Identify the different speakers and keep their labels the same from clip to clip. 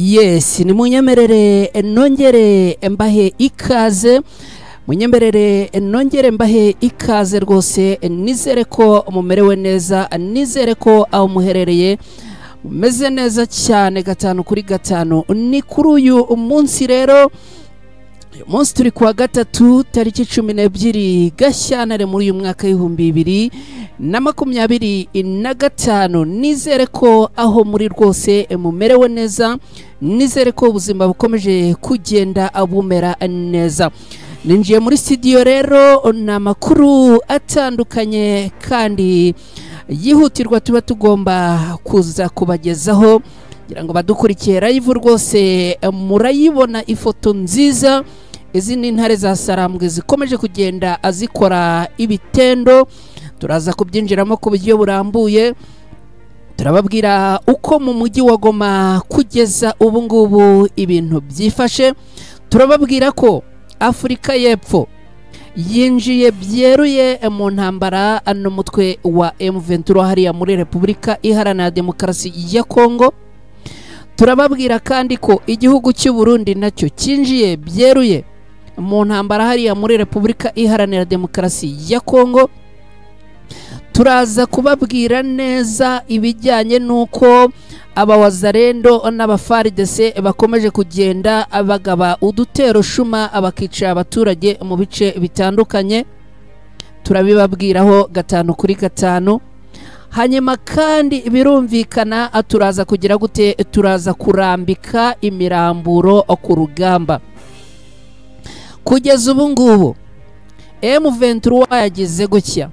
Speaker 1: Yes, ni munyemerere nongere mbahe ikaze, munyemerere nongere mbahe ikaze rwose. Nizere ko mumerewe neza, nizere ko aho muherereye mumeze neza cyane 5 kuri 5. Ni kuri uyu munsi rero, uyu munsi turi kuwa gatatu tariki 12 Gashyantare muri uyu mwaka 2025. Nizere ko aho muri rwose mumerewe neza, nizere ko ubuzima bukomeje kugenda bumera neza. Ninjiye muri studio rero ni amakuru atandukanye kandi yihutirwa tuba tugomba kuza kubagezaho, kugira ngo badukurikiye live rwose murayibona ifoto nziza. Izi ni intare za Sarambwe zikomeje kugenda azikora ibitendo, turaza kubyinjiramo ku buryo burambuye. Turababwira uko mu mujyi wa Goma kugeza ubu ngubu ibintu byifashe. Turababwira ko Afurika y'Epfo yinjiye byeruye mu ntambara n'umutwe wa M23 hariya muri Repubulika Iharanira Demokarasi ya Kongo. Turababwira kandi ko igihugu cy'u Burundi nacyo cyinjiye byeruye mu ntambara hariya muri Repubulika Iharanira Demokarasi ya Kongo. Turaza kubabwira neza ibijyanye nuko abawazarendo n'abaFARDC bakomeje kugenda bagaba udutero shuma abakica abaturage mu bice bitandukanye. Turabibabwiraho 5 kuri 5. Hanyuma kandi birumvikana turaza kugira gute, turaza kurambika imiramburo ku rugamba. Kugeza ubu ngubu M23 yagize gutya,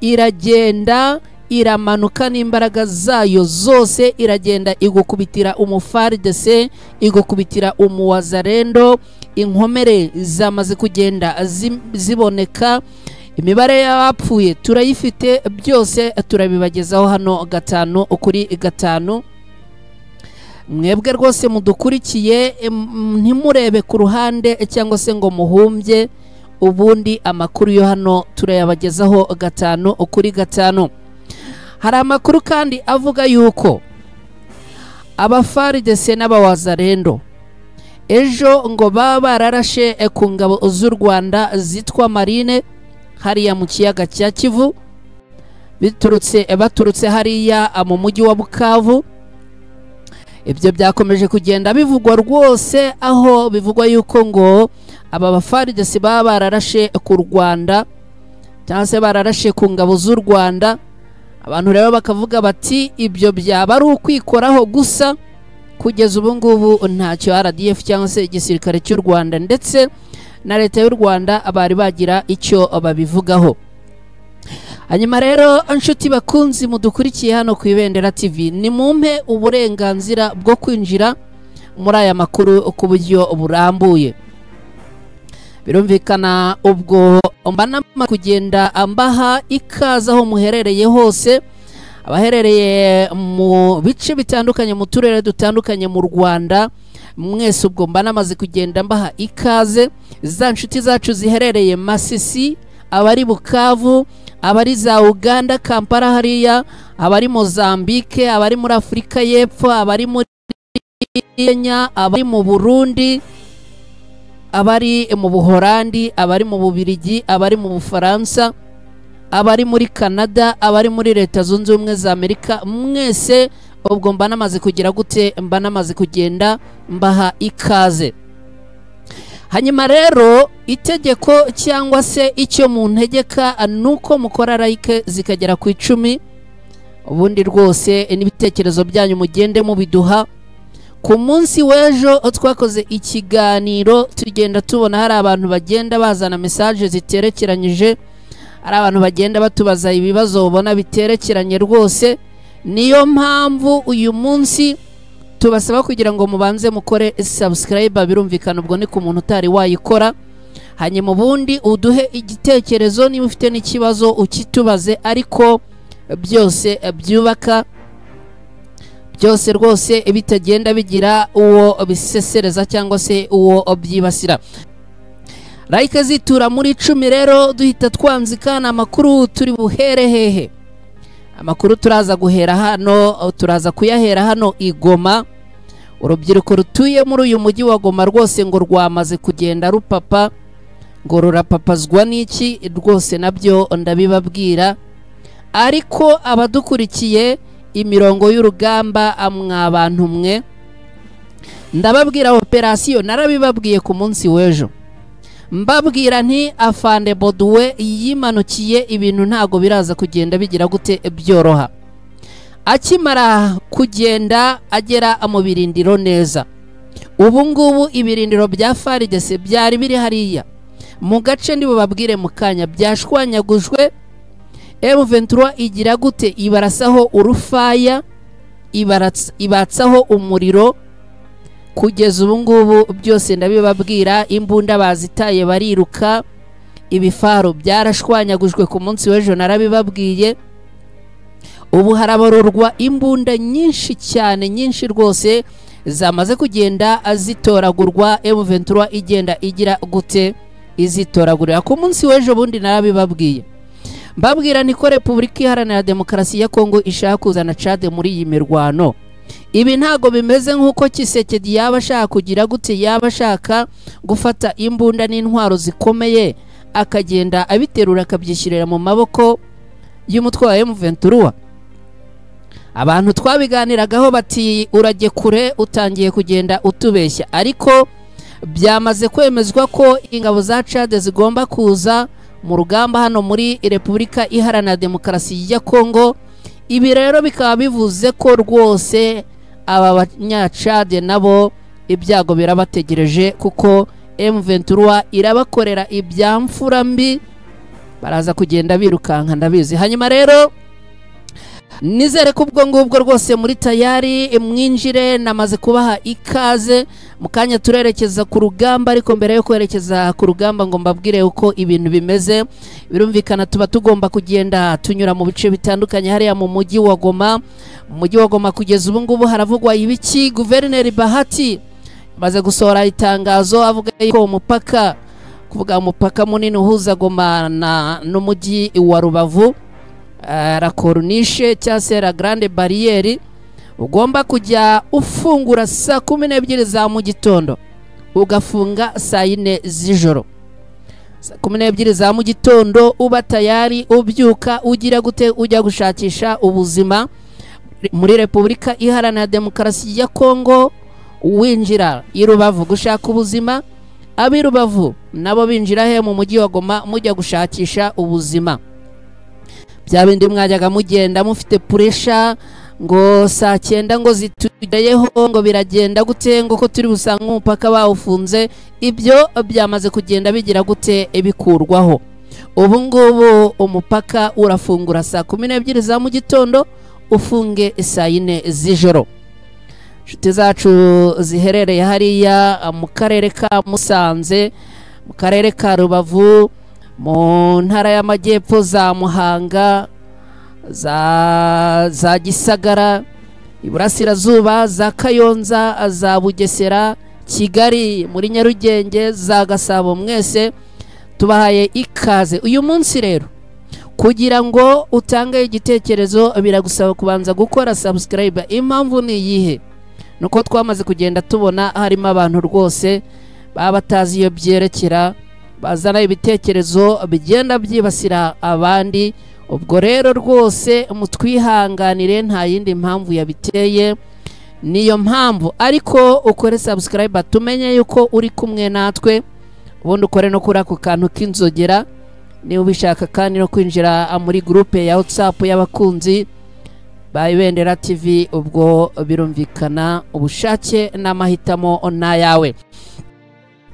Speaker 1: iragenda iramanuka n'imbaraga zayo zose, iragenda igukubitira umuFARDC, igukubitira umuwazarendo. Inkomere zamaze kugenda ziboneka, imibare y'abapfuye turayifite, byose turabibagezaho hano 5 kuri 5. Mwebwe rwose mudukurikiye ntimurebe ku ruhande cyangwa se ngo muhumbye, ubundi amakuru yo hano turayabagezaho 5 kuri 5. Hari amakuru kandi avuga yuko abaFARDC n'abawazarendo ejo ngo baba bararashe ku ngabo z'u Rwanda zitwa Marine hariya mu kiyaga cya Kivu, baturutse hariya mu mujyi wa Bukavu. Ibyo byakomeje kugenda bivugwa rwose, aho bivugwa yuko ngo aba baFARDC baba bararashe ku Rwanda cyangwa se bararashe ku ngabo z'u Rwanda. Abantu rero bakavuga bati ibyo byaba ari ukwikoraho gusa. Kugeza ubu ngubu ntacyo RDF cyangwa se igisirikare cy'u Rwanda ndetse na leta y'u Rwanda bari bagira icyo babivugaho. Hanyuma rero inshuti bakunzi mudukurikiye hano ku Ibendera TV, ni mumpe uburenganzira bwo kwinjira muri aya makuru ku buryo burambuye. Birumvikana ubwo mba kugenda ambaha ikaze aho muherereye hose, abaherereye mu bice bitandukanye mu turere dutandukanye mu Rwanda, mwese ubwo mba namaze kugenda mbaha ikaze. Za nshuti zacu ziherereye Masisi, abari Bukavu, abari za Uganda Kampala hariya, abari Mozambique, abari muri Afurika y'Epfo, abari muri Kenya, abari mu Burundi, abari mu Buholandi, abari mu Bubirigi, abari mu Bufaransa, abari muri Canada, abari muri Leta Zunze Ubumwe za Amerika, mwese ubwo mba namaze kugira gute, mba namaze kugenda mbaha ikaze. Hanyuma rero itegeko cyangwa se icyo muntegeka nuko mukora like zikagera ku 10, ubundi rwose n'ibitekerezo byanyu mugende mubiduha. Ku munsi w'ejo twakoze ikiganiro tugenda tubona hari abantu bagenda bazana message ziterekeranyije, hari abantu bagenda batubaza ibibazo ubona biterekeranye rwose. Niyo mpamvu uyu munsi tubasaba kugira ngo mubanze mukore subscribe, birumvikana ubwo ni ku muntu utari wayikora. Hanyuma ubundi uduhe igitekerezo, niba ufite n'ikibazo ukitubaze, ariko byose byubaka, byose rwose bitagenda bigira uwo bisesereza cyangwa se uwo byibasira. Like zitura muri 10 rero duhita twanzikana amakuru turi buhere hehe. Amakuru turaza guhera hano, turaza kuyahera hano i Goma. Urubyiruko rutuye muri uyu mujyi wa Goma rwose ngo rwamaze kugenda rupapa, ngo rurapapazwa n'iki rwose nabyo ndabibabwira. Ariko abadukurikiye imirongo y'urugamba mwa bantu mwe, ndababwira operasiyo narabibabwiye ku munsi w'ejo, mbabwira nti Afande Boduwe yimanukiye, ibintu ntago biraza kugenda bigira gute byoroha. Akimara kugenda agera mu birindiro neza, ubu ngubu ibirindiro bya FARDC byari biri hariya mu gace ndi bubabwire mu kanya byashwanyagujwe. M23 igira gute? Ibarasaho urufaya, ibatsaho umuriro. Kugeza ubu ngubu byose ndabibabwira, imbunda bazitaye bariruka, ibifaro byarashwanyagujwe ku munsi w'ejo narabibabwiye. Ubu harabarurwa imbunda nyinshi cyane, nyinshi rwose zamaze kugenda zitoragurwa. M23 igenda igira gute? Izitoragurira. Ku munsi w'ejo bundi narabibabwiye, mbabwira niko Repubulika Iharanira Demokarasi ya Kongo ishaka kuzana Chad muri iyi mirwano. Ibi ntago bimeze nk'uko Tshisekedi yaba ashaka kugira gute, yaba ashaka gufata imbunda n'intwaro zikomeye akagenda abiterura akabyishyirira mu maboko y'umutwe wa M23. Abantu twabiganiragaho bati urajye kure, utangiye kugenda utubeshya, ariko byamaze kwemezwa ko ingabo za Chad zigomba kuza mu rugamba hano muri Repubulika Iharanira Demokarasi ya Kongo. Ibi rero bikaba bivuze ko rwose aba banyacad nabo ibyago birabategereje, kuko M23 irabakorera ibyamfura mbi, baraza kugenda birukanka ndabizi. Hanyuma rero nizere ko ubwo ngubwo rwose muri tayari mwinjire, namaze kubaha ikaze. Mu kanya turerekeza ku rugamba, ariko mbere yo kwerekeza ku rugamba ngo mbabwire uko ibintu bimeze, birumvikana tuba tugomba kugenda tunyura mu bice bitandukanye hariya mu mujyi wa Goma. Mu mujyi wa Goma kugeza ubu ngubu haravugwa ibiki? Guverineri Bahati amaze gusohora itangazo avuga ko umupaka, kuvuga umupaka munini uhuza Goma na n'umujyi wa Rubavu, la Corniche cyangwa se la Grande Barriere, ugomba kujya ufungura saa 12 za mu gitondo ugafunga saa 4 z'ijoro. Saa 12 za mu gitondo uba tayari, ubyuka ugira gute, ujya gushakisha ubuzima muri Repubulika Iharanira Demokarasi ya Kongo, winjira i Rubavu gushaka ubuzima, ab'i Rubavu nabo binjira he mu mujyi wa Goma mujya gushakisha ubuzima. Bya bindi mwajyaga mugenda mufite puresha ngo saa 9 ngo zitugeyeho ngo biragenda gute, ngo ko turi busanga umupaka bawufunze, ibyo byamaze kugenda bigira gute bikurwaho. Ubu ngubu umupaka urafungura saa 12 za mu gitondo ufunge saa 4 z'ijoro. Inshuti zacu ziherereye hariya mu karere ka Musanze, mu karere ka Rubavu, mu ntara y'Amajyepfo za Muhanga, za Gisagara, Iburasirazuba za Kayonza, za Bugesera, Kigali, muri Nyarugenge, za Gasabo, mwese tubahaye ikaze. Uyu munsi rero kugira ngo utange igitekerezo biragusaba kubanza gukora subscribe. Impamvu ni iyihe? Nuko twamaze kugenda tubona harimo abantu rwose baba batazi iyo byerekera, bazana ibitekerezo bigenda byibasira abandi. Ubwo rero rwose mutwihanganire, nta yindi mpamvu yabiteye, niyo mpamvu. Ariko ukore subscribe tumenye yuko uri kumwe natwe, ubundi ukore no kuri ako kantu k'inzogera niba ubishaka, kandi no kwinjira muri groupe ya WhatsApp y'abakunzi ba Ibendera TV. Ubwo birumvikana ubushake n'amahitamo n'ayawe.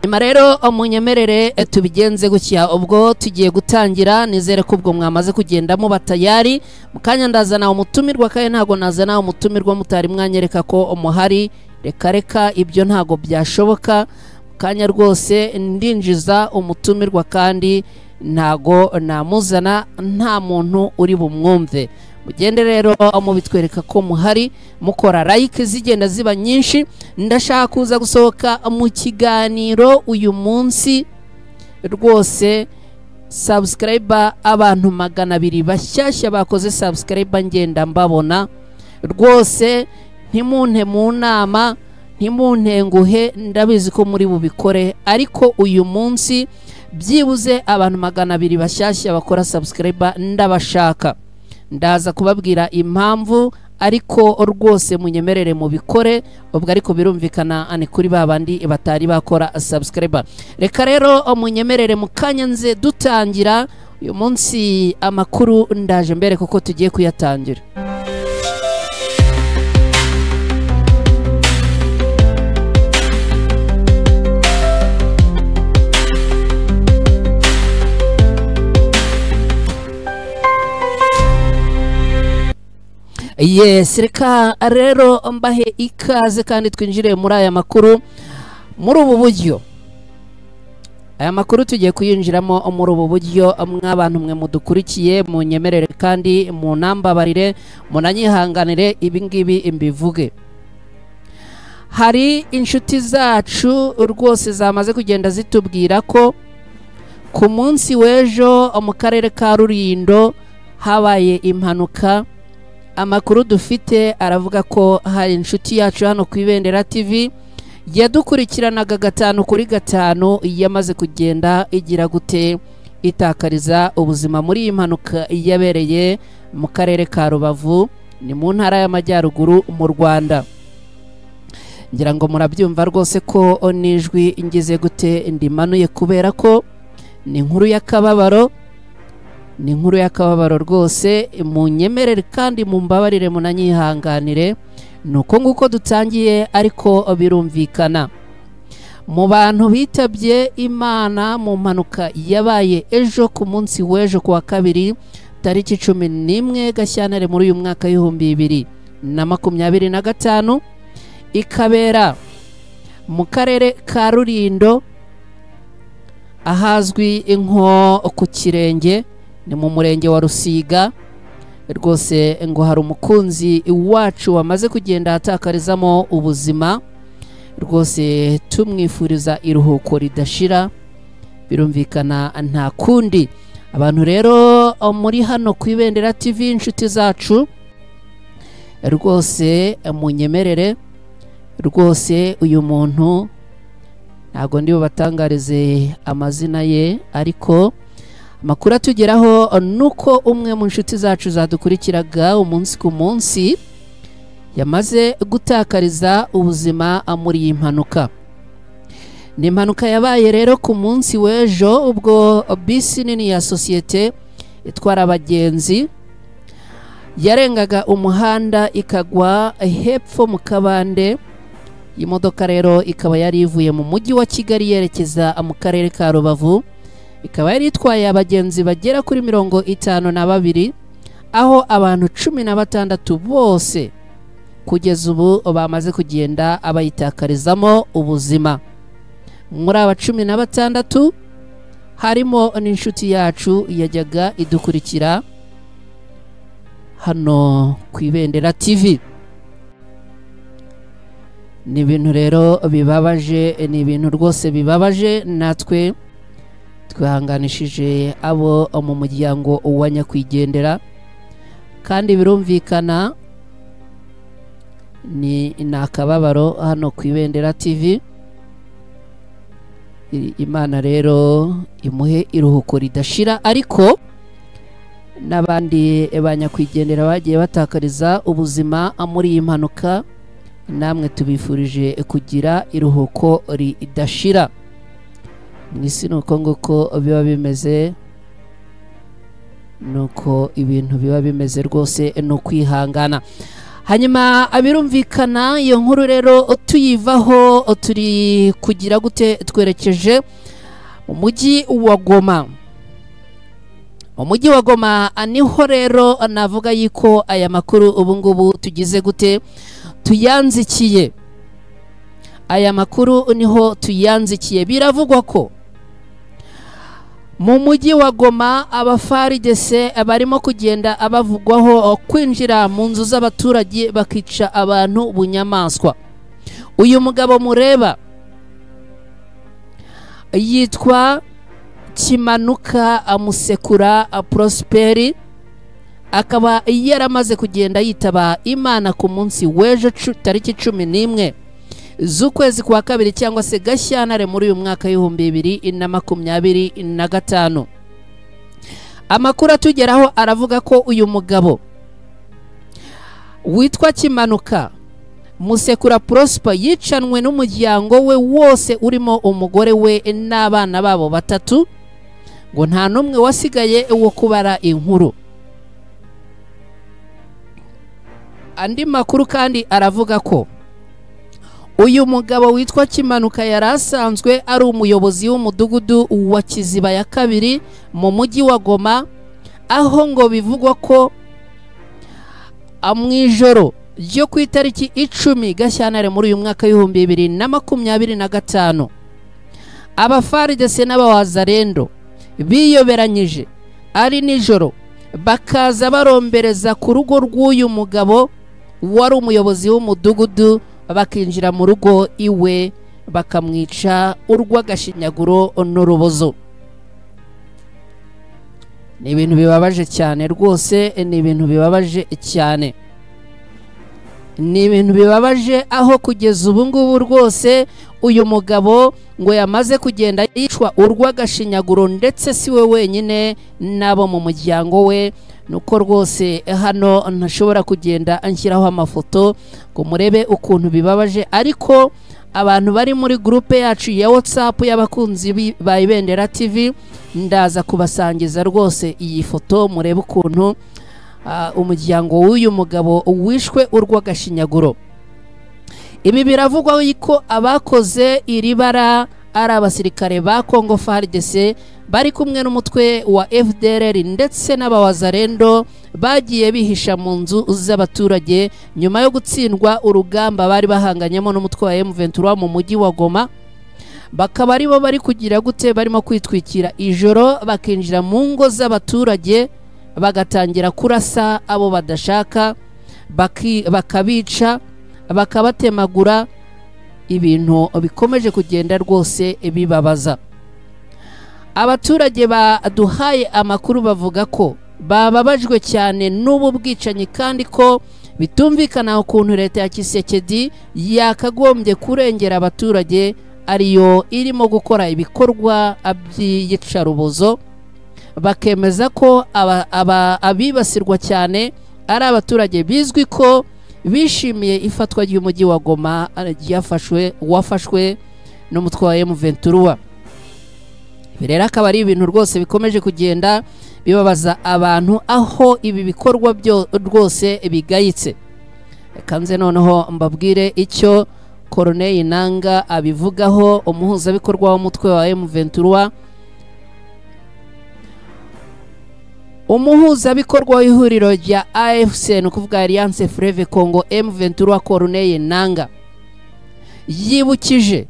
Speaker 1: Nyuma rero munyemerere tubigenze gutya, ubwo tugiye gutangira. Nizere ko ubwo mwamaze kugenda muba tayari. Mukanya ndazana umutumirwa, kandi ntago nazana umutumirwa mutari mwanyereka ko umuhari. Reka reka ibyo ntago byashoboka. Mukanya rwose ndinjiza umutumirwa, kandi ntago namuzana nta muntu uri bumwumve. Mugende rero mubitwereka ko muhari, mukora like zigenda ziba nyinshi. Ndashaka kuza gusohoka mu kiganiro uyu munsi rwose subscriber abantu 200 bashyashya bakoze subscribe ngenda mbabona rwose. Ntimunte mu nama, Ntimuntenguhe, ndabizi ko muri bubikore, ariko uyu munsi byibuze abantu 200 bashyashya bakora subscribe ndabashaka. Ndaza kubabwira impamvu, ariko rwose munyemerere mubikore. Ubwo ariko birumvikana ni kuri babandi batari bakora subscribe. Reka rero munyemerere mukanya nze dutangira uyu munsi amakuru, ndaje mbere kuko tugiye kuyatangira. Yes, reka rero mbahe ikaze kandi twinjire muri aya makuru muri ubu buryo. Aya makuru tugiye kuyinjiramo muri ubu buryo, mw'abantu mwe mudukurikiye munyemerere kandi munambabarire munanyihanganire ibi ngibi mbivuge. Hari inshuti zacu rwose zamaze kugenda zitubwira ko ku munsi w'ejo mu karere ka Rulindo habaye impanuka. Amakuru dufite aravuga ko hari inshuti yacu hano ku Ibendera TV yadukurikiranaga 5 kuri 5 yamaze kugenda igira gute itakariza ubuzima muri iyi mpanuka yabereye mu karere ka Rubavu, ni mu ntara y'Amajyaruguru mu Rwanda. Ngira ngo murabyumva rwose ko nijwi ingeze gute ndimanuye, kubera ko ni inkuru y'akababaro. Ni inkuru y'akababaro rwose, munyemerere kandi mumbabarire munanyihanganire. Nuko nguko dutangiye, ariko birumvikana mu bantu bitabye Imana mu mpanuka yabaye ejo ku munsi w'ejo kuwa kabiri tariki 11 Gashyantare muri uyu mwaka 2025, ikabera mu karere ka Rulindo ahazwi nko ku Kirenge, ni mu murenge wa Rusiga. Rwose ngo hari umukunzi wacu wamaze kugenda atakarizamo ubuzima, rwose tumwifuriza iruhuko ridashira, birumvikana nta kundi. Abantu rero muri hano ku Ibendera TV, inshuti zacu rwose munyemerere rwose uyu muntu ntago ndi bubatangarize amazina ye, ariko amakuru atugeraho nuko umwe mu nshuti zacu zadukurikiraga umunsi ku munsi yamaze gutakariza ubuzima muri iyi mpanuka. Ni impanuka yabaye rero ku munsi w'ejo ubwo bisi nini ya sosiyete itwara abagenzi yarengaga umuhanda ikagwa hepfo mu kabande. Iyi modoka rero ikaba yari ivuye mu mujyi wa Kigali yerekeza mu karere ka Rubavu, ikaba yari itwaye abagenzi bagera kuri 52, aho abantu 16 bose kugeza ubu bamaze kugenda abayitakarizamo ubuzima. Muri aba 16 harimo n'inshuti yacu yajyaga idukurikira hano ku Ibendera TV. Ni ibintu rero bibabaje, ni ibintu rwose bibabaje. Natwe twihanganishije abo mu muryango wa nyakwigendera, kandi birumvikana ni akababaro hano ku Ibendera TV. Imana rero imuhe iruhuko ridashira, ariko n'abandi banyakwigendera bagiye batakariza ubuzima muri iyi mpanuka, namwe tubifurije kugira iruhuko ridashira. Mu isi nuko nguko biba bimeze, nuko ibintu biba bimeze rwose, ni ukwihangana. Hanyuma abirumvikana iyo nkuru rero tuyivaho turi kugira gute, twerekeje mu mujyi wa Goma. Mu mujyi wa Goma niho rero navuga yuko aya makuru ubu ngubu tugize gute tuyanzikiye. Aya makuru niho tuyanzikiye. Biravugwa ko mu mujyi wa Goma abafaridese barimo kugenda abavugwaho kwinjira mu nzu z'abaturage bakica abantu bunyamaswa. Uyu mugabo mureba yitwa Kimanuka Amusekura Prosperi, akaba yaramaze kugenda yitaba Imana ku munsi w'ejo tariki 11 z'ukwezi kwa kabiri cyangwa se Gashyantare muri uyu mwaka 2025. Amakuru atugeraho aravuga ko uyu mugabo witwa Kimanuka Musekura Prosper yicanwe n'umuryango we wose urimo umugore we n'abana babo batatu, ngo nta n'umwe wasigaye wo kubara inkuru. Andi makuru kandi aravuga ko uyu mugabo witwa Kimanuka yari asanzwe ari umuyobozi w'umudugudu wa Kiziba ya kabiri mu mujyi wa Goma, aho ngo bivugwa ko mu ijoro ryo ku itariki 10 Gashyantare muri uyu mwaka 2025 abafaridese n'abawazarendo biyoberanyije ari nijoro bakaza barombereza ku rugo rw'uyu mugabo wari umuyobozi w'umudugudu, bakinjira mu rugo iwe bakamwica urw'agashinyaguro n'urubozo. Ni ibintu bibabaje cyane rwose, ni ibintu bibabaje cyane, ni ibintu bibabaje aho kugeza ubu ngubu rwose uyu mugabo ngo yamaze kugenda yicwa urw'agashinyaguro, ndetse si we wenyine n'abo mu muryango we. Nuko rwose hano ntashobora kugenda anshyiraho amafoto ngo murebe ukuntu bibabaje, ariko abantu bari muri groupe yacu ya WhatsApp y'abakunzi ba Ibendera TV ndaza kubasangiza rwose iyi foto murebe ukuntu umuryango w'uyu mugabo wishwe urw'agashinyaguro. Ibi biravugwa ko abakoze iri bara ari abasirikare ba Congo FARDC bari kumwe n'umutwe wa FDLR ndetse n'abawazarendo bagiye bihisha mu nzu z'abaturage nyuma yo gutsindwa urugamba bari bahanganyemo n'umutwe wa M23 mu mujyi wa Goma. Bakaba aribo bari kugira gute, barimo kwitwikira ijoro bakinjira mu ngo z'abaturage bagatangira kurasa abo badashaka, bakabica, bakabatemagura. Ibintu bikomeje kugenda rwose bibabaza. Abaturage baduhaye amakuru bavuga ko bababajwe cyane n'ubu bwicanyi, kandi ko bitumvikana ukuntu leta ya Tshisekedi yakagombye kurengera abaturage ariyo irimo gukora ibikorwa by'iyicarubozo. Bakemeza ko abibasirwa cyane ari abaturage bizwi ko bishimiye ifatwa ry'umujyi wa Goma wafashwe n'umutwe wa M23. Ibi rero akaba ari ibintu rwose bikomeje kugenda bibabaza abantu, aho ibi bikorwa byo rwose bigayitse. Reka nze noneho mbabwire icyo Corneille Nangaa abivugaho, umuhuzabikorwa w'umutwe wa M23. Umuhuzabikorwa w'ihuriro rya AFC, ni ukuvuga Alliance Fleuve Congo M23, Corneille Nangaa yibukije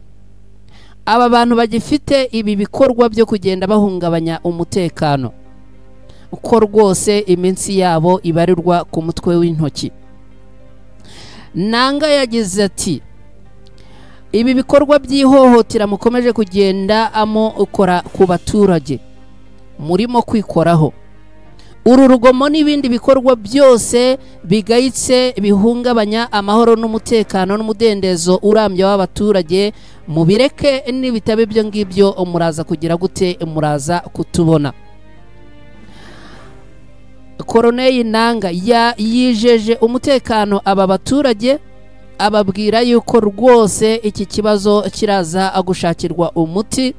Speaker 1: aba bantu bagifite ibi bikorwa byo kugenda bahungabanya umutekano uko rwose iminsi yabo ibarirwa ku mutwe w'intoki. Nangaa yagize ati: ibi bikorwa by'ihohotera mukomeje kugenda ukora ku baturage murimo kwikoraho, uru rugomo n'ibindi bikorwa byose bigayitse bihungabanya amahoro n'umutekano n'umudendezo urambye w'abaturage, mubireke, n'ibitabo ibyo ngibyo muraza kugira gute, muraza kutubona. Corneille Nangaa yijeje umutekano aba baturage, ababwira yuko rwose iki kibazo kiraza gushakirwa umuti,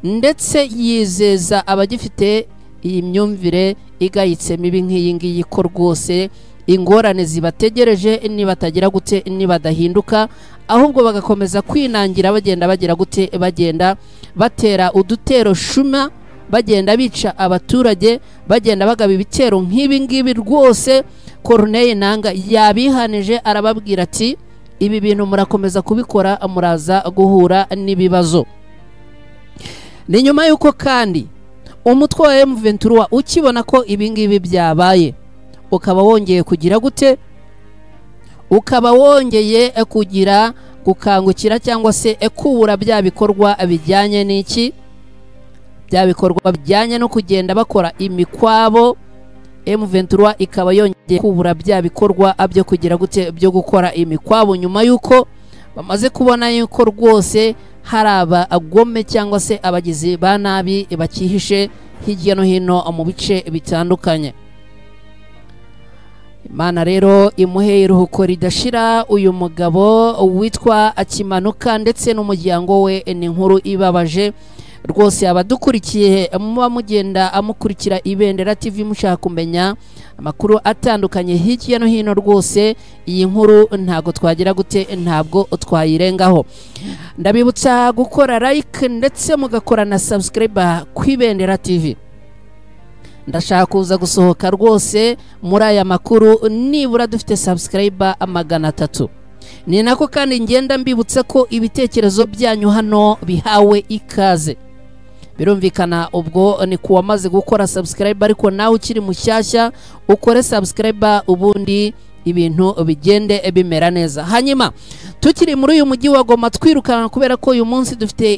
Speaker 1: ndetse yizeza abagifite iyi myumvire igayitse mibi nk'iyi ngiyi ko rwose ingorane zibategereje nibatagira gute, nibadahinduka, ahubwo bagakomeza kwinangira bagenda bagira gute, bagenda batera udutero shuma, bagenda bica abaturage, bagenda bagaba ibitero nk'ibi ngibi. Rwose Corneille Nangaa yabihanije, arababwira ati ibi bintu murakomeza kubikora muraza guhura n'ibibazo. Ni nyuma yuko kandi umutwe wa M23 ukibona ko ibi ngibi byabaye, ukaba wongeye kugira gute, ukaba wongeye kugira gukangukira cyangwa se kubura bya bikorwa bijyanye n'iki, bya bikorwa bijyanye no kugenda bakora imikwabo. M23 ikaba yongeye kubura bya bikorwa byo kugira gute, byo gukora imikwabo, nyuma yuko bamaze kubona yuko rwose hari abagome cyangwa se abagizi ba nabi bakihishe hirya no hino mu bice bitandukanye. Imana rero imuhe iruhuko ridashira uyu mugabo witwa Akimanuka ndetse n'umuryango we. Ni inkuru ibabaje rwose. Abadukurikiye muba mugenda amukurikira Ibendera TV mushaka kumenya amakuru atandukanye hirya no hino, rwose iyi nkuru ntago twagira gute, ntabwo twayirengaho. Ndabibutsa gukora like ndetse mugakora na subscribe ku Ibendera TV. Ndashaka kuza gusohoka rwose muri aya makuru nibura dufite subscriber 300. Ni nako kandi ngenda mbibutsa ko ibitekerezo byanyu hano bihawe ikaze. Birumvikana ubwo ni kuwamaze gukora subscribe, ariko nawe ukiri mushyashya ukore subscribe ubundi ibintu bigende bimera neza. Hanyuma tukiri muri uyu mujyi wa Goma twirukanka, kubera ko uyu munsi dufite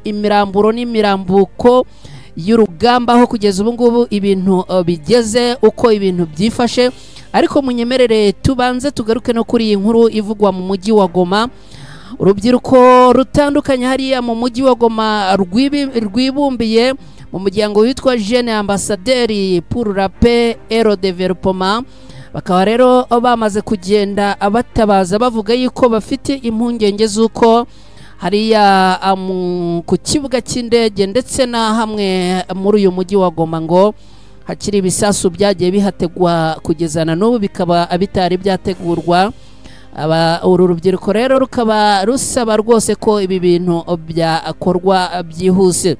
Speaker 1: imiramburo n'imirambuko y'urugamba aho kugeza ubu ngubu ibintu bigeze uko ibintu byifashe. Ariko munyemerere tubanze tugaruke no kuri iyi nkuru ivugwa mu mujyi wa Goma. Urubyiruko rutandukanye hariya mu mujyi wa Goma rwibumbiye mu muryango witwa Jeune Ambassadeur pour la paix et le développement, bakaba rero bamaze kugenda abatabaza bavuga yuko bafite impungenge z'uko hariya ku kibuga cy'indege ndetse na hamwe muri uyu mujyi wa Goma ngo hakiri ibisasu byagiye bihategwa kugeza na n'ubu bikaba bitari byategurwa. Uru rubyiruko rero rukaba rusaba rwose ko ibi bintu byakorwa byihuse.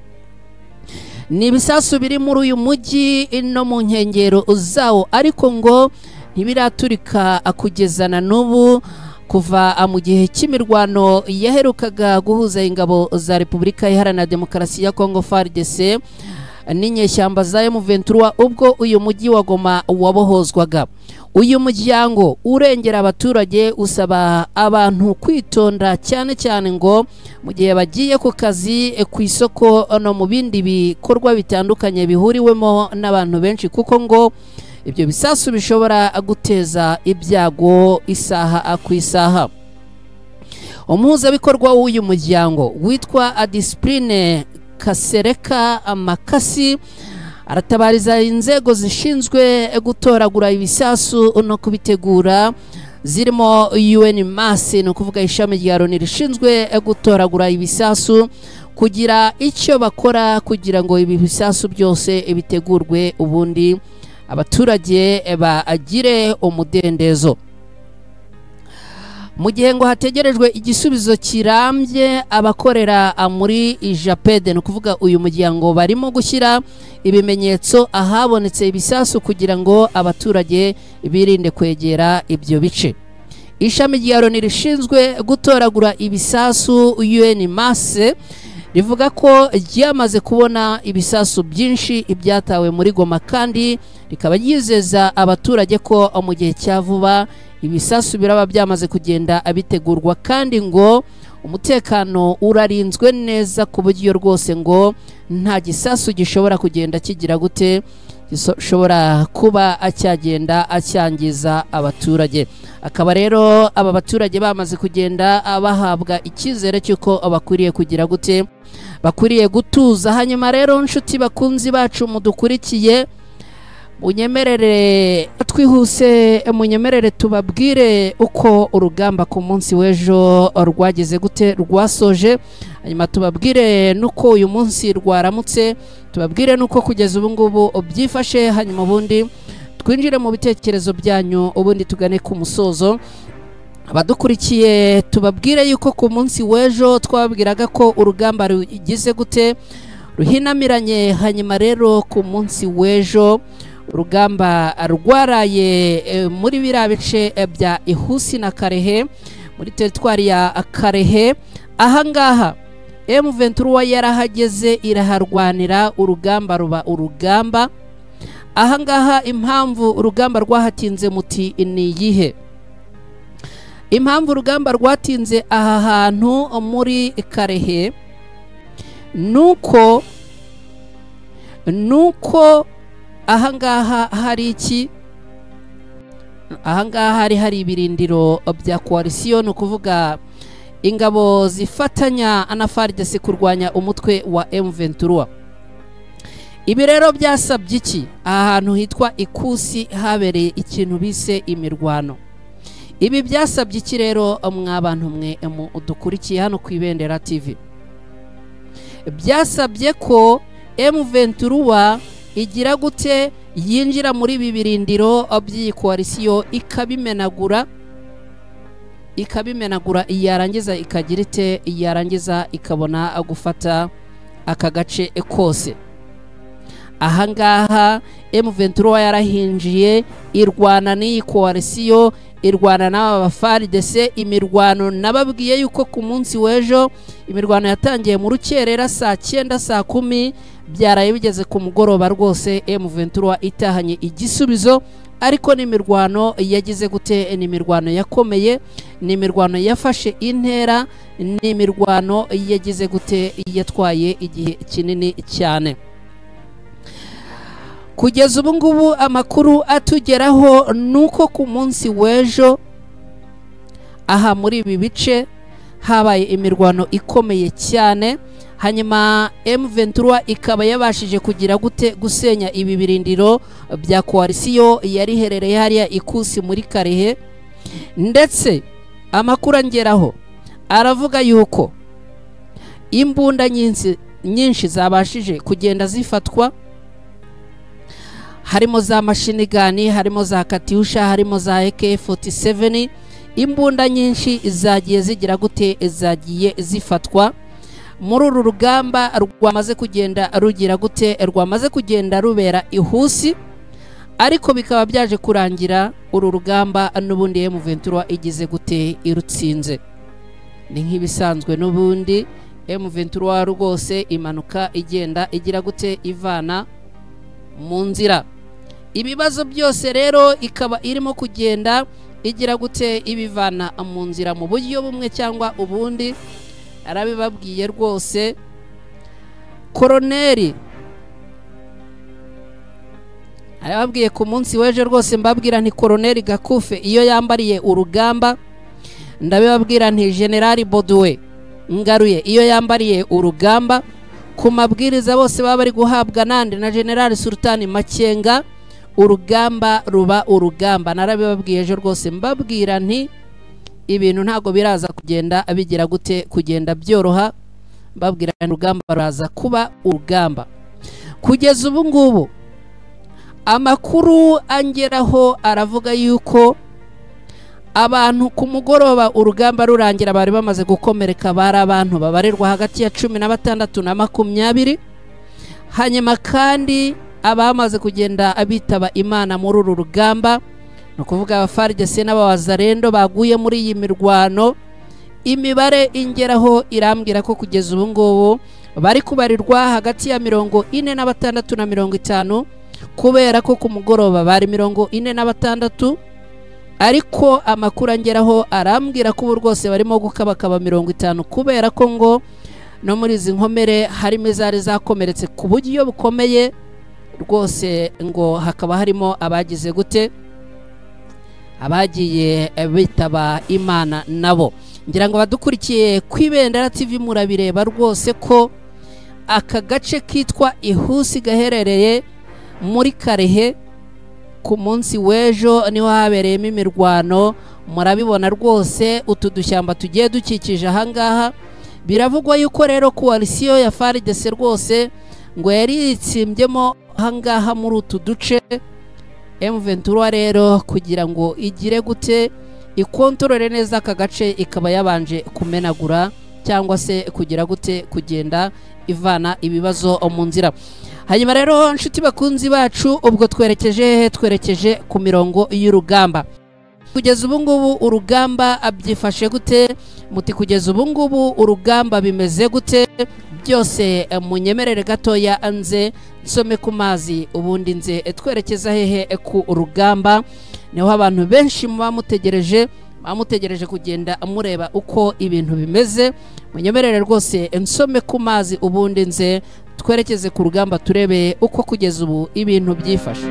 Speaker 1: Ni ibisasu biri muri uyu mujyi no mu nkengero zawo, ariko ngo ntibiraturika kugeza na n'ubu kuva mu gihe cy'imirwano yaherukaga guhuza ingabo za Repubulika Iharanira Demokarasi ya Kongo FARDC n'inyeshyamba za M23 ubwo uyu mujyi wa Goma wabohozwaga. Uyu muryango urengera abaturage usaba abantu kwitonda cyane cyane ngo mu gihe bagiye ku kazi, ku isoko no mu bindi bikorwa bitandukanye bihuriwemo n'abantu benshi, kuko ngo ibyo bisasu bishobora guteza ibyago isaha ku isaha. Umuhuzabikorwa w'uyu muryango witwa Adisipline Kasereka Amakasi aratabariza inzego zishinzwe gutoragura ibisasu no kubitegura, zirimo UN Mass, ni ukuvuga ishami rya Loni rishinzwe gutoragura ibisasu, kugira icyo bakora kugira ngo ibi bisasu byose bitegurwe ubundi abaturage bagire umudendezo. Mu gihe ngo hategerejwe igisubizo kirambye, abakorera muri Japede, ni ukuvuga uyu muryango, barimo gushyira ibimenyetso ahabonetse ibisasu kugira ngo abaturage birinde kwegera ibyo bice. Ishami rya Loni rishinzwe gutoragura ibisasu UN Mass rivuga ko ryamaze kubona ibisasu byinshi ibyatawe muri Goma, kandi rikaba ryizeza abaturage ko mu gihe cya vuba ibisasu biraba byamaze kugenda abitegurwa, kandi ngo umutekano urarinzwe neza ku buryo rwose ngo nta gisasu gishobora kugenda kigira gute, gishobora kuba acyagenda acyangiza abaturage. Akaba rero aba baturage bamaze kugenda bahabwa icyizere cy'uko bakwiriye kugira gute, bakwiriye gutuza. Hanyuma rero nshuti bakunzi bacu mudukurikiye, munyemerere twihuse, munyemerere tubabwire uko urugamba ku munsi w'ejo rwageze gute, rwasoje. Hanyuma tubabwire nuko uyu munsi rwaramutse, tubabwire nuko kugeza ubu ngubu byifashe. Hanyuma ubundi twinjire mu bitekerezo byanyu, ubundi tugane ku musozo. Abadukurikiye tubabwire yuko ku munsi w'ejo twababwiraga ko urugamba rugize gute, ruhinamiranye. Hanyuma rero ku munsi w'ejo urugamba rwaraye muri biriya bice bya Ihusi na Karehe, muri teritwari ya Karehe. Ahangaha M23 yarahageze iraharwanira, urugamba ruba urugamba. Ahangaha impamvu urugamba rwahatinze muti ni iyihe? Impamvu urugamba rwatinze aha hantu muri Karehe nuko ahangaha hari iki, ahangaha hari ibirindiro bya coalition, ni ukuvuga Ingabo zifatanya na FARDC kurwanya umutwe wa M23. Ibi rero byasabye iki? Aha hantu hitwa Ikusi habereye ikintu bise imirwano. Ibi byasabye iki rero mwabantu mwe dukurikiye hano ku Ibendera TV? Byasabye ko M23 igira gute yinjira muri ibi birindiro by'iyi koalisiyo ikabimenagura, yarangiza ikagira ite, yarangiza ikabona gufata aka gace kose. Ahangaha M23 yarahinjiye irwana n'iyi koalisiyo, irwana n'aba FARDC. Imirwano nababwiye yuko ku munsi w'ejo imirwano yatangiye mu rukerera saa 9 saa 10, byaraye bigeze ku mugoroba rwose M23 itahanye igisubizo. Ariko n'imirwano yagize gute? N'imirwano yakomeye, n'imirwano yafashe intera, n'imirwano yagize gute, yatwaye igihe kinini cyane. Kugeza ubu ngubu amakuru atugeraho nuko ku munsi w'ejo aha muri ibi bice habaye imirwano ikomeye cyane, hanyuma M23 ikaba yabashije kugira gute gusenya ibi birindiro bya koalisiyo yari herereye hariya Ikusi muri Karehe. Ndetse amakuru angeraho aravuga yuko imbunda nyinshi zabashije kugenda zifatwa, harimo za mashinigani, harimo za katyusha, harimo za AK47. Imbunda nyinshi zagiye zigira gute, zagiye zifatwa muri uru rugamba rwamaze kugenda rugira gute, rwamaze kugenda rubera Ihusi. Ariko bikaba byaje kurangira uru rugamba n'ubundi M23 igize gute, irutsinze. Ni nk'ibisanzwe n'ubundi M23 rwose imanuka igenda igira gute, ivana mu nzira ibibazo byose. Rero ikaba irimo kugenda igira gute, ibivana mu nzira mu buryo bumwe cyangwa ubundi. Arabibabwiye rwose Koroneri arababwiye ku munsi w'ejo rwose, mbabwira nti Koroneri Gakufe iyo yambariye urugamba, ndabibabwira nti General Bodoué Ngaruye iyo yambariye urugamba, ku mabwiriza bose baba bari guhabwa nande na General Sultani Makenga, urugamba ruba urugamba. Narabibabwiye ejo rwose, mbabwira nti ibintu ntago biraza kugenda bigira gute, kugenda byoroha, mbabwira urugamba ruraza kuba urugamba. Kugeza ubu ngubu amakuru angeraho aravuga yuko abantu ku mugoroba urugamba rurangira bari bamaze gukomereka bari abantu babarirwa hagati ya 16 na 20. Hanyuma kandi abamaze kugenda abitaba Imana muri uru rugamba, no kuvuga aba FARDC n'abawazarendo baguye muri iyi mirwano, imibare ingeraho irambwira ko kugeza ubu ngubu bari kubarirwa hagati ya 46 na 50, kubera ko ku mugoroba bari 46. Ariko amakuru angeraho arambwira ko ubu rwose barimo gukabakaba 50, kubera ko ngo no muri izi nkomere harimo izari zakomeretse ku buryo bukomeye rwose, ngo hakaba harimo abagize gute, abagiye bitaba Imana nabo. Ngira ngo badukurikiye ku Ibendera TV murabireba rwose ko aka gace kitwa Ihusi gaherereye muri Karehe ku munsi w'ejo niho habereyemo imirwano. Murabibona rwose utu dushyamba tugiye dukikije ahangaha. Biravugwa yuko rero koalisiyo ya FARDC rwose ngo yari yitsimbyemo ahangaha muri utu duce. M23 rero kugira ngo igire gute, ikontorore neza aka gace, ikaba yabanje kumenagura cyangwa se kugira gute, kugenda ivana ibibazo mu nzira. Hanyuma rero nshuti bakunzi bacu, ubwo twerekeje twerekeje ku mirongo y'urugamba. Kugeza ubu ngubu urugamba abyifashe gute? Muti kugeza ubu ngubu urugamba bimeze gute? Byose munyemerere gatoya nze nsome ku mazi, ubundi nze twerekeza hehe ku urugamba. Niho abantu benshi muba mutegereje, bamutegereje kugenda mureba uko ibintu bimeze. Munyemerere rwose nsome ku mazi, ubundi nze twerekeze ku rugamba turebe uko kugeza ubu ibintu byifashe.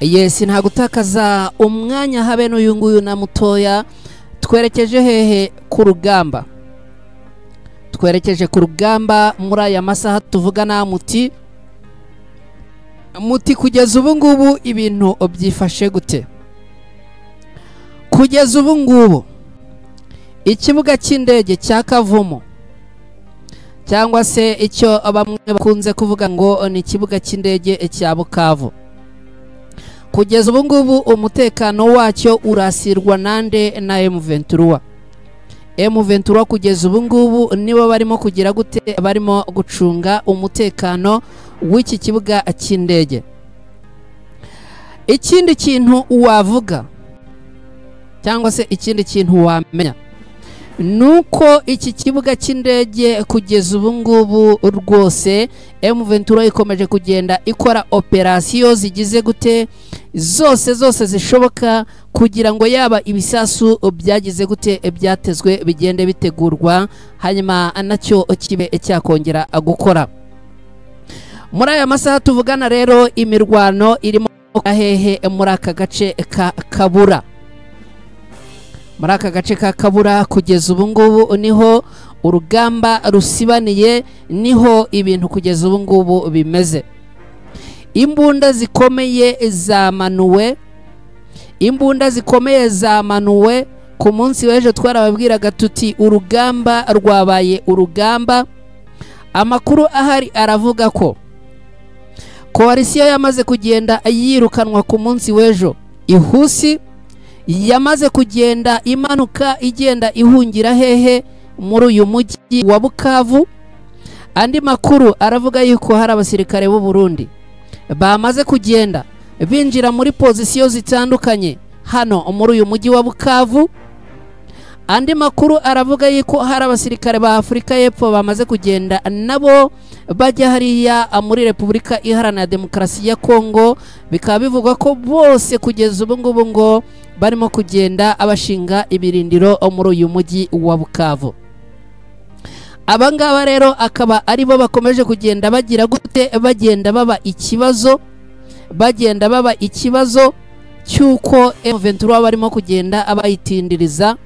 Speaker 1: Yes, nta gutakaza umwanya habe n'uyu nguyu na mutoya. Twerekeje hehe? Ku rugamba. Twerekeje ku rugamba muri aya masaha tuvugana. Muti kugeza ubu ngubu ibintu byifashe gute? Kugeza ubu ngubu ikibuga cy'indege cya Kavumu, cyangwa se icyo bamwe bakunze kuvuga ngo ni ikibuga cy'indege cya Bukavu, kugeza ubu ngubu umutekano wacyo urasirwa nande? Na M23. M23 kugeza ubu ngubu nibo barimo kugira gute? Barimo gucunga umutekano w'iki kibuga cy'indege. Ikindi kintu wavuga cyangwa se ikindi kintu wamenya nuko iki kibuga cy'indege kugeza ubu ngubu rwose M23 ikomeje kugenda ikora operasiyo zigize gute zose zishoboka kugira ngo yaba ibisasu byagize gute byatezwe bigende bitegurwa, hanyuma nacyo kibe cyakongera gukora. Muri aya masaha tuvugana rero imirwano irimo hehe? Muri aka gace ka Kabura. Muri aka gace ka Kabura kugeza ubu ngubu niho urugamba rusibaniye, niho ibintu kugeza ubu ngubu bimeze. Imbunda zikomeye zamanuwe, imbunda zikomeye zamanuwe. Ku munsi w'ejo twarababwiraga tuti urugamba rwabaye urugamba. Amakuru ahari aravuga ko koalisiyo yamaze kugenda yirukanwa ku munsi w'ejo. Ihusi yamaze kugenda imanuka igenda ihungira hehe? Muri uyu mujyi wa Bukavu. Andi makuru aravuga yuko hari abasirikare b'u Burundi bamaze kugenda binjira muri pozisiyo zitandukanye hano muri uyu mujyi wa Bukavu. Andi makuru aravuga yuko hari abasirikare ba Afurika y'Epfo bamaze kugenda nabo bajya hariya muri Repubulika Iharanira Demokarasi ya Kongo. Bikaba bivugwa ko bose kugeza ubu ngubu ngo barimo kugenda abashinga ibirindiro muri uyu mujyi wa Bukavu. Abangaba rero akaba aribo bakomeje kugenda bagira gute? Bagenda baba ikibazo, bagenda baba ikibazo cy'uko M23 barimo kugenda abayitindiriza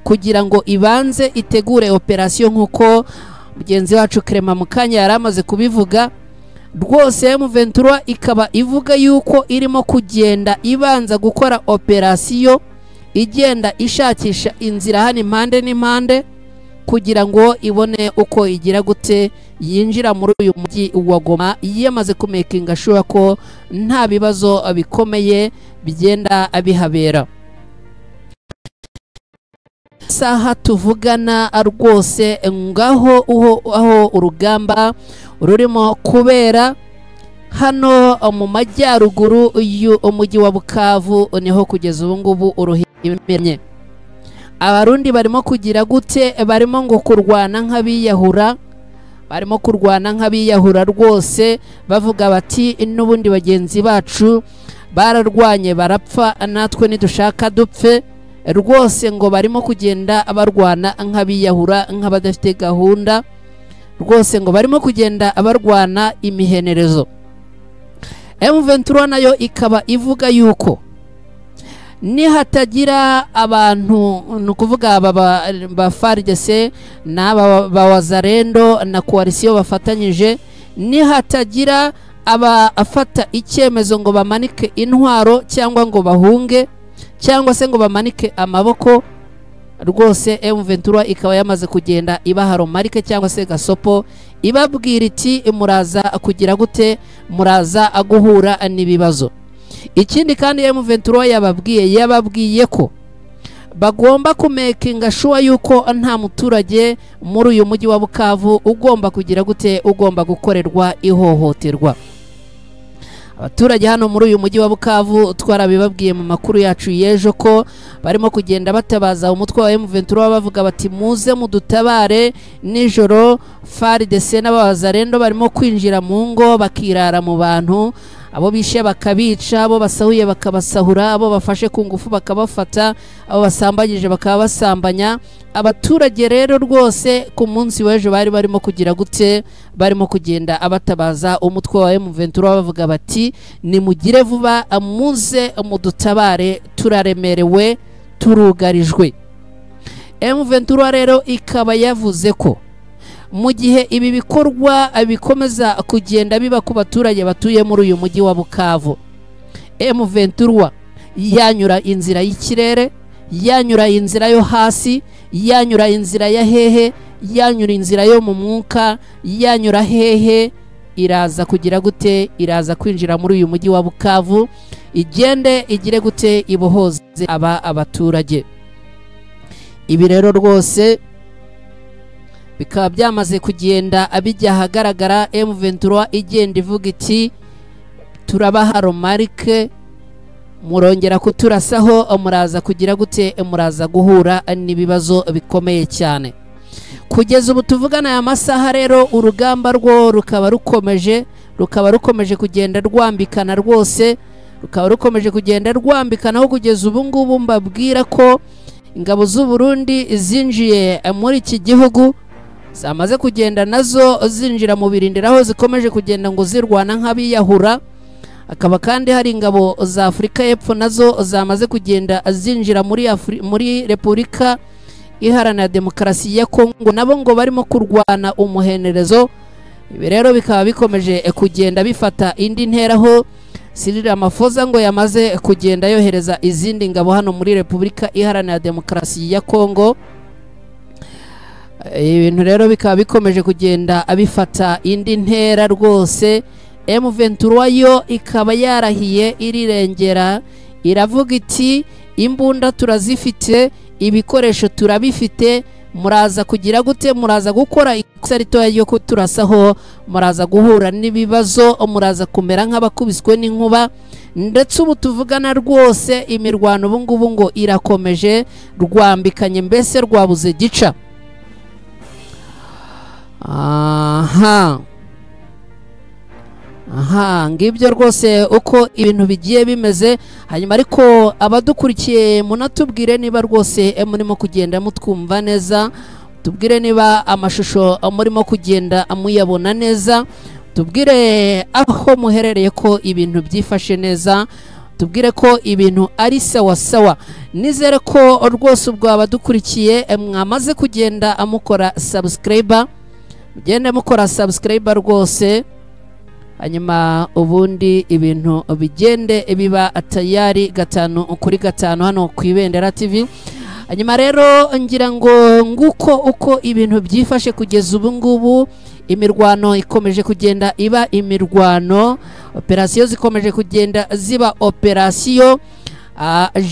Speaker 1: kugira ngo ibanze itegure operasiyo, nk'uko mugenzi wacu Clement Mukanya yari amaze kubivuga. Rwose M23 ikaba ivuga yuko irimo kugenda ibanza gukora operasiyo, igenda ishakisha inzira hano impande n'impande kugira ngo ibone uko igira gute yinjira muri uyu mujyi wa Goma, yamaze kumekinga sure ko nta bibazo bikomeye bigenda bihabera. Saha tuvugana rwose ngaho aho urugamba rurimo kubera hano mu majyaruguru y'umujyi wa Bukavu, niho kugeza ubu ngubu uruhimye. Abarundi barimo kugira gute? Barimo ngo kurwana nk'abiyahura, barimo kurwana nk'abiyahura rwose, bavuga bati n'ubundi bagenzi bacu bararwanye barapfa, natwe nidushaka dupfe. Rwose ngo barimo kugenda barwana nk'abiyahura, nk'abadafite gahunda. Rwose ngo barimo kugenda barwana imihenerezo. M23 nayo ikaba ivuga yuko nihatagira abantu, ni ukuvuga aba ba FARDC n'aba ba Wazalendo na koalisiyo bafatanyije, nihatagira abafata icyemezo ngo bamanike intwaro cyangwa ngo bahunge cyangwa se ngo bamanike amaboko, rwose M23 ikaba yamaze kugenda ibaha romarike cyangwa se gasopo, ibabwira iti muraza kugira gute? Muraza guhura n'ibibazo. Ikindi kandi M23 yababwiye ko bagomba kumekinga sure yuko nta muturage muri uyu mujyi wa Bukavu ugomba kugira gute? Ugomba gukorerwa ihohoterwa. Abaturage hano muri uyu mujyi wa Bukavu twarabibabwiye mu makuru yacu y'ejo ko barimo kugenda batabaza umutwe wa M23 bavuga bati muze mudutabare nijoro, FARDC n'abazarendo barimo kwinjira mu ngo bakirara mu bantu, abo bishe bakabica, abo basahuye bakabasahura, abo bafashe ku ngufu bakabafata, abo basambanyije bakabasambanya, Abaturage rero rwose ku munsi w'ejo bari barimo kugira gute, barimo kugenda abatabaza umutwe wa M23 bavuga bati nimugire vuba muze mudutabare, turaremerewe, turugarijwe. M23 rero ikaba yavuze ko mu gihe ibi bikorwa bikomeza kugenda biba ku baturage batuye muri uyu mujyi wa Bukavu, M23 yanyura inzira y'ikirere, yanyura inzira yo hasi, yanyura inzira ya hehe, yanyura inzira yo mu mwuka, yanyura hehe, iraza kugira gute, iraza kwinjira muri uyu mujyi wa Bukavu, igende igire gute, ibohoze aba abaturage. Ibi rero rwose bikaba byamaze kugenda abijya ahagaragara. M23 igenda ivuga iti turabaha romarike, murongera kuturasaho, muraza kugira gute, muraza guhura n'ibibazo bikomeye cyane. Kugeza ubu tuvugana aya masaha rero urugamba rwo rukaba rukomeje kugenda rwambikana rwose, rukaba rukomeje kugenda rwambikana aho kugeza ubu ngubu mbabwira ko ingabo z'u Burundi zinjiye muri iki gihugu, zamaze kugenda nazo zinjira mu birindiro aho zikomeje kugenda ngo zirwana nk'abiyahura. Akaba kandi hari ingabo za Afurika y'Epfo nazo zamaze kugenda zinjira muri Repubulika Iharanira Demokarasi ya Kongo, nabo ngo barimo kurwana umuhenerezo. Ibi rero bikaba bikomeje kugenda bifata indi ntera aho Cyril Ramaphosa ngo yamaze kugenda yohereza izindi ngabo hano muri Repubulika Iharanira Demokarasi ya Kongo. Ibintu rero bikaba bikomeje kugenda abifata indi ntera rwose. M23 yo ikaba yarahiye irirengera, iravuga iti imbunda turazifite, ibikoresho turabifite, muraza kugira gute, muraza gukora ikosa ritoya ryo kuturasaho, muraza guhura n'ibibazo, muraza kumera nk'abakubiswe n'inkuba. Ndetse ubu tuvugana rwose imirwano ubu ngubu ngo irakomeje, rwambikanye mbese rwabuze gica. Aha aha ngibyo rwose uko ibintu bigiye bimeze. Hanyuma ariko abadukurikiye munatubwire niba rwose murimo kugenda mutwumva neza, tubwire niba amashusho murimo kugenda muyabona neza, tubwire aho muherereye ko ibintu byifashe neza, tubwire ko ibintu ari sawa sawa. Nizere ko rwose ubwo abadukurikiye mwamaze kugenda mukora subscribe, mugende mukora subscribe rwose, hanyuma ubundi ibintu bigende biba tayari 5 kuri 5 hano ku Ibendera TV. Hanyuma rero ngira ngo nguko uko ibintu byifashe kugeza ubu ngubu. Imirwano ikomeje kugenda iba imirwano, operasiyo zikomeje kugenda ziba operasiyo.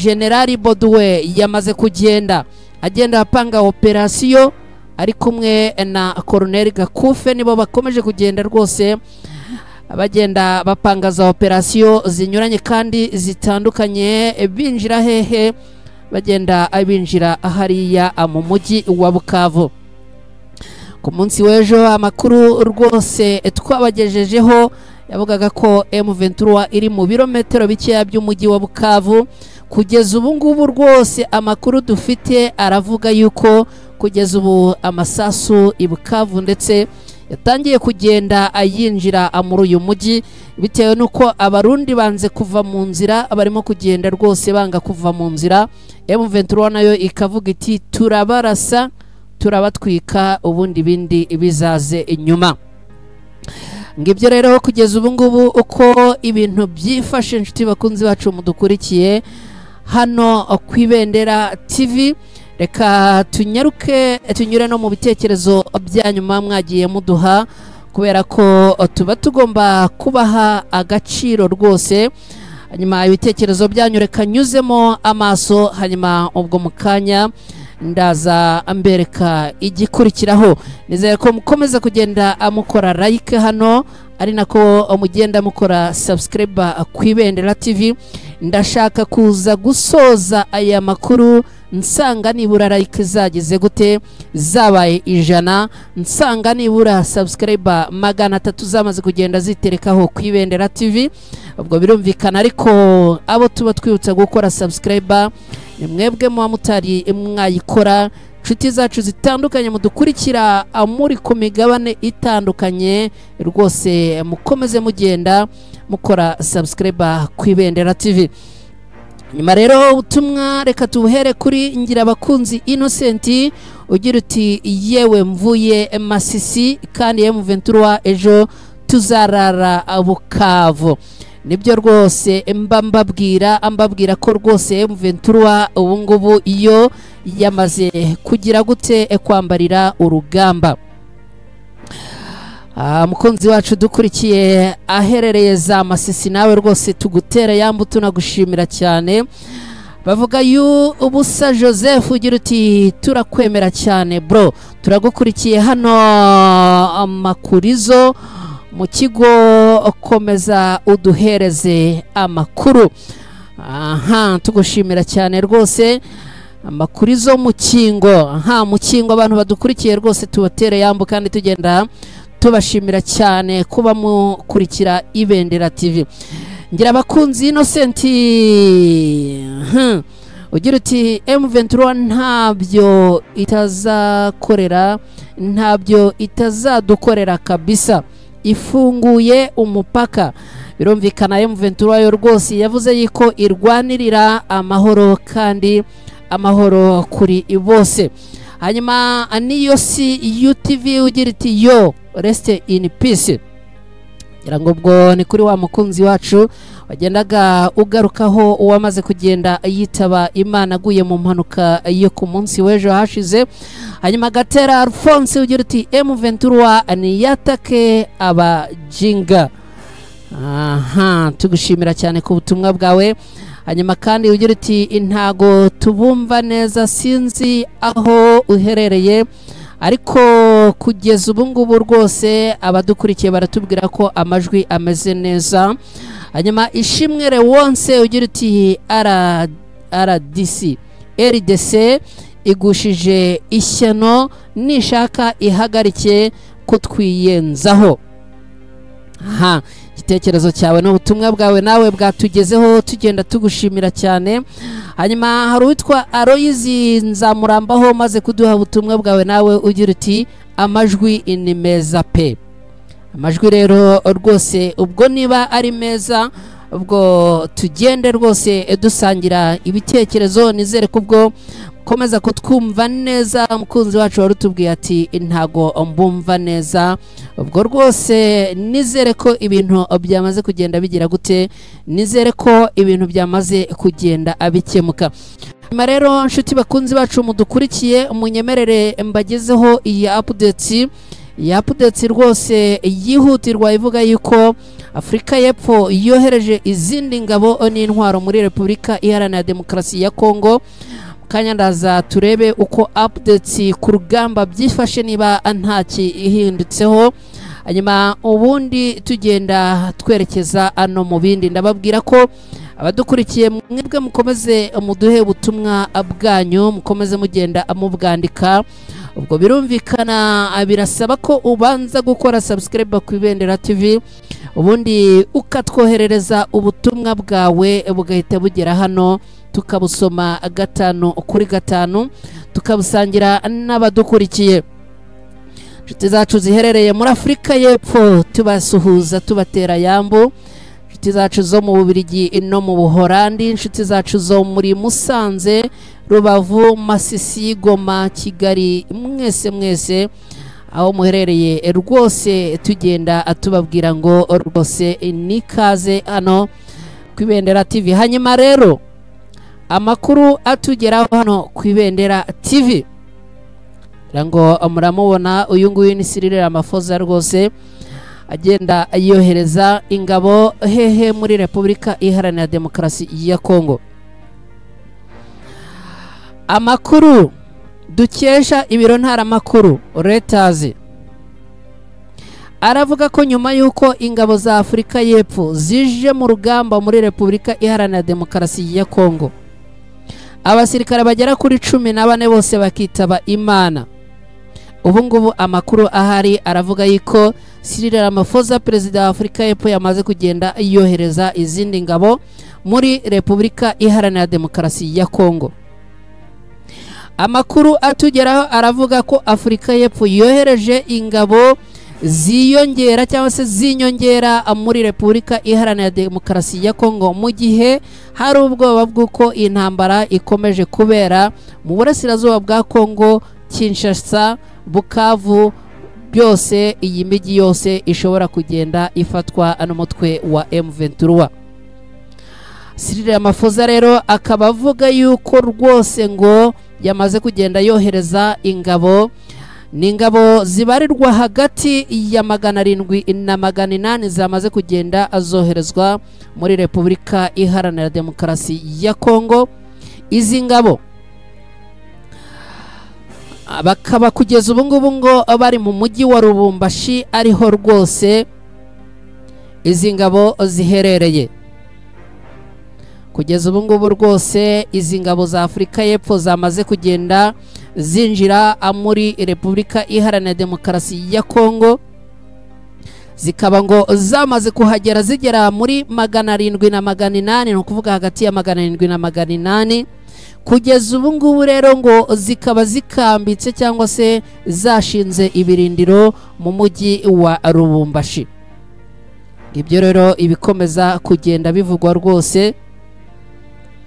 Speaker 1: General Bodoué yamaze kugenda agenda apanga operasiyo ari kumwe na Colonel Gakufe, nibo bakomeje kugenda rwose bagenda bapanga za operasiyo zinyuranye kandi zitandukanye, binjira hehe, bagenda binjira hariya mu mujyi wa Bukavu. Ku munsi w'ejo amakuru rwose twabagejejeho yavugaga ko M23 iri mu birometero bikeya by'umujyi wa Bukavu. Kugeza ubu ngubu rwose amakuru dufite aravuga yuko kugeza ubu amasasu i Bukavu ndetse yatangiye kugenda ayinjira muri uyu mujyi, bitewe nuko abarundi banze kuva mu nzira, barimo kugenda rwose banga kuva mu nzira. M23 nayo ikavuga iti turabarasa, turabatwika, ubundi bindi bizaze inyuma. Ngibyo rero kugeza ubu ngubu uko ibintu byifashe. Inshuti bakunzi bacu mudukurikiye hano ku Ibendera TV, reka tunyaruke tunyure no mu bitekerezo byanyuma mwagiye muduha, kubera ko tuba tugomba kubaha agaciro rwose. Hanyuma ibitekerezo byanyu reka nyuzemo amaso, hanyuma ubwo mukanya ndaza ambereka igikurikiraho. Nizere ko mukomeza kugenda amukora like hano, ari nako mugenda mukora subscribe ku Ibendera TV. Ndashaka kuza gusoza aya makuru nsanga nibura like zagize gute, zabaye 100, nsanga nibura subscribe 300 zamaze kugenda ziterekaho ku Ibendera TV. Ubwo birumvikana, ariko abo tuba twibutsa gukora subscribe ni mwebwe muba mutari mwayikora, Inshuti zacu zitandukanye mudukurikira muri ku migabane itandukanye, rwose mukomeze mugenda mukora subscribe ku Ibendera TV. Nyuma rero ubutumwa reka tubuhere kuri Ngirabakunzi Innocent ugira uti yewe mvuye Masisi kandi M23 ejo tuzarara Bukavu. Nibyo rwose mbabwira ko rwose M23 ubu ngubu iyo yamaze kugira gute kwambarira urugamba. Mukunzi wacu dukurikiye aherereye za Masisi, nawe rwose tugutera yambu tunagushimira cyane. Bavuga yu ubusa Joseph ugira uti turakwemera cyane bro, turagukurikiye hano amakurizo mu kigo, komeza uduhereze amakuru. Aha tugushimira cyane rwose, amakurizo mu kingo. Aha mu kingo abantu badukurikiye rwose tubatere yambu kandi tugenda tubashimira cyane kuba mukurikira Ibendera TV. Ngira abakunzi Innocent ugira uti M23 ntabyo itazakorera, ntabyo itazadukorera kabisa, ifunguye umupaka. Birumvikana M23 yo rwose yavuze yuko irwanirira amahoro kandi amahoro kuri bose. Hanyuma niyo si UTV ugira uti yo rest in peace. Ngira ngo ubwo ni kuri wa mukunzi wacu wagendaga ugarukaho uwamaze kugenda yitaba Imana aguye mu mpanuka yo ku munsi w'ejo hashize. Hanyuma Gatera Alphonse ugira uti M23 ni yatake abajinga. Aha tugushimira cyane ku butumwa bwawe. Hanyuma kandi ugira uti intago tubumva neza, sinzi aho uherereye, ariko kugeza ubu ngubu rwose abadukurikiye baratubwira ko amajwi ameze neza. Hanyuma Ishimwe Wonse ugira uti RDC RDC igushije ishyano, nishaka ihagarike kutwiyenzaho. Aha igitekerezo cyawe n'ubutumwa bwawe nawe bwatugezeho, tugenda tugushimira cyane. Hanyuma hari uwitwa Aloyizi Nzamurambaho maze kuduha ubutumwa bwawe nawe ugira uti amajwi ni meza pe. Amajwi rero rwose ubwo niba ari meza ubwo tugende rwose dusangira ibitekerezo. Nizere kubwo komeza kutwumva neza. Mukunzi wacu warutubwiye ati ntago mbumva neza, ubwo rwose nizere ko ibintu byamaze kugenda bigira gute, nizere ko ibintu byamaze kugenda abikemuka. Nyuma rero nshuti bakunzi bacu mudukurikiye, munyemerere mbagezeho iyi update. Iyi update rwose yihutirwa ivuga yuko Afrika y'Epfo yohereje izindi ngabo n'intwaro muri Repubulika Iharanira Demokarasi ya Kongo. Kanya ndaza turebe uko updates ku rugamba byifashe niba ntaki ihindutseho. Hanyuma ubundi tugenda twerekeza ano mu bindi. Ndababwira ko abadukurikiye mwebwe mukomeze muduhe ubutumwa bwanyu, mukomeze mugenda mubwandika. Ubwo birumvikana birasaba ko ubanza gukora subscribe ku Ibendera TV, ubundi ukatwoherereza ubutumwa bwawe bugahita bugera hano tukabusoma 5 kuri 5, tukabusangira n'abadukurikiye. Inshuti zacu ziherereye muri Afrika y'Epfo tubasuhuza tubatera yambu. Inshuti zacu zo mu Bubiligi no mu Buholandi, inshuti zacu zo muri Musanze, Rubavu, Masisi, Goma, Kigali, mwese mwese aho muherereye rwose tugenda tubabwira ngo rwose nikaze hano ku Ibendera TV. Hanyuma rero amakuru atugeraho hano ku Ibendera TV, ngo muramubona uyu nguyu ni Cyril Ramaphosa rwose agenda yohereza ingabo hehe muri Repubulika Iharanira Demokarasi ya Kongo. Amakuru dukesha ibiro ntaramakuru Reuters aravuga ko nyuma y'uko ingabo za Afurika y'Epfo zije mu rugamba muri Repubulika Iharanira Demokarasi ya Kongo, abasirikare bagera kuri 14 bose bakitaba Imana. Ubu ngubu amakuru ahari aravuga yuko Cyril Ramaphosa perezida wa Afurika y'Epfo yamaze kugenda yohereza izindi ngabo muri Repubulika Iharanira Demokarasi ya Kongo. Amakuru atugeraho aravuga ko Afurika y'Epfo yohereje ingabo ziyongera cyangwa se zinyongera muri Repubulika Iharanira Demokarasi ya Kongo, mu gihe hari ubwoba bw'uko intambara ikomeje kubera mu burasirazuba bwa Kongo, Kinshasa, Bukavu, byose iyi mijyi yose ishobora kugenda ifatwa n'umutwe wa M23. Cyril Ramaphosa rero akaba avuga yuko rwose ngo yamaze kugenda yohereza ingabo, ni ingabo zibarirwa hagati ya 700 na 800 zamaze kugenda azoherezwa muri Repubulika Iharanira Demokarasi ya Kongo. Izi ngabo bakaba kugeza ubu ngubu ngo bari mu mujyi wa Lubumbashi, ariho rwose izi ngabo ziherereye. Kugeza ubu ngubu rwose izi ngabo za Afurika y'Epfo zamaze kugenda zinjira muri Repubulika Iharanira Demokarasi ya Kongo, zikaba ngo zamaze kuhagera zigera muri 700 na 800, ni ukuvuga hagati ya 700 na 800. Kugeza ubu ngubu rero ngo zikaba zikambitse cyangwa se zashinze ibirindiro mu mujyi wa Lubumbashi. Ibyo rero ibikomeza kugenda bivugwa rwose,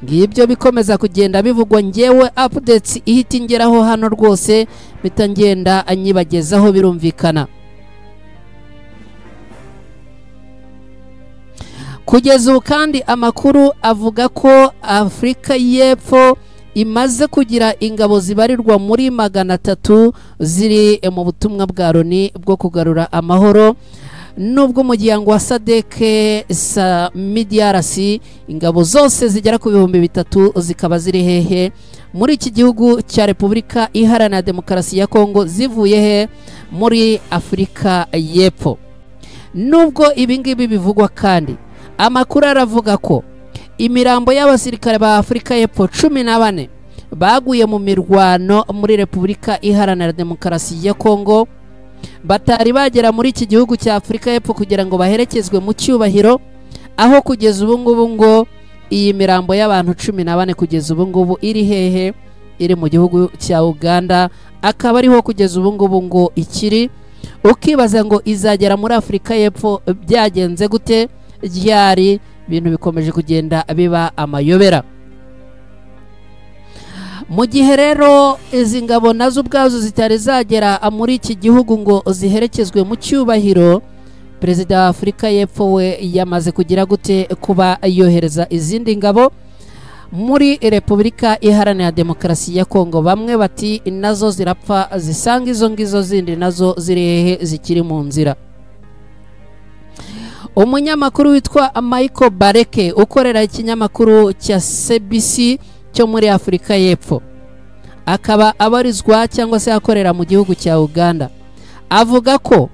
Speaker 1: ngibyo bikomeza kugenda bivugwa. Ngewe updates ihita ingeraho hano rwose mpita ngenda anyibagezaho, birumvikana. Kugeza ubu kandi amakuru avuga ko Afurika y'Epfo imaze kugira ingabo zibarirwa muri 300 ziri mu butumwa bwa Loni bwo kugarura amahoro, nubwo umuryango wa SADC SAMIDRC ingabo zose zigera ku 3000 zikaba ziri hehe muri iki gihugu cya Repubulika Iharanira Demokarasi ya Kongo, zivuye he muri Afurika y'Epfo. Nubwo ibingibi bivugwa kandi amakuru aravuga ko imirambo y'abasirikare ba Afurika y'Epfo 14 baguye mu mirwano muri Repubulika Iharanira Demokarasi ya Kongo batari bagera muri iki gihugu cya Afurika y'Epfo kugira ngo baherekezwe mu cyubahiro, aho kugeza ubu ngubu ngo iyi mirambo y'abantu 14 kugeza ubu ngubu iri hehe? Iri mu gihugu cya Uganda, akaba ariho kugeza ubu ngubu ngo ikiri. Ukibaza ngo izagera muri Afurika y'Epfo byagenze gute? Ryari? Ibintu bikomeje kugenda biba amayobera. Mu gihe rero izi ngabo nazo ubwazo zitari zagera muri iki gihugu ngo ziherekezwe mu cyubahiro, Perezida wa Afurika y'Epfo we yamaze kugira gute kuba yohereza izindi ngabo muri Repubulika Iharanira Demokarasi ya Kongo. Bamwe bati nazo zirapfa zisanga izo ngizo zindi nazo ziri hehe zikiri mu nzira. Umunyamakuru witwa Michael Bareke ukorera ikinyamakuru cya CBC cyo muri Afurika y'Epfo, akaba abarizwa cyangwa se akorera mu gihugu cya Uganda, avuga ko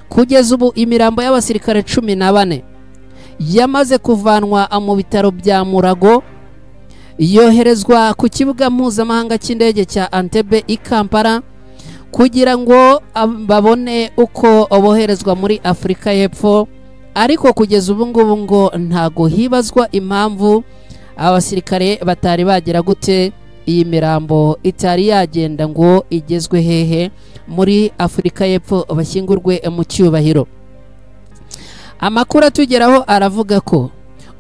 Speaker 1: kugeza ubu imirambo y'abasirikare 14 yamaze kuvanwa mu bitaro bya Murago yoherezwa ku kibuga mpuzamahanga cy'indege cya Entebbe i Kampala kugira ngo babone uko boherezwa muri Afurika y'Epfo. Ariko kugeza ubu ngubu ngo ntago hibazwa impamvu abasirikare batari bagera gute iyi mirambo itari yagenda ngo igezwe hehe muri Afurika y'Epfo bashyingurwe mu cyubahiro. Amakuru atugeraho aravuga ko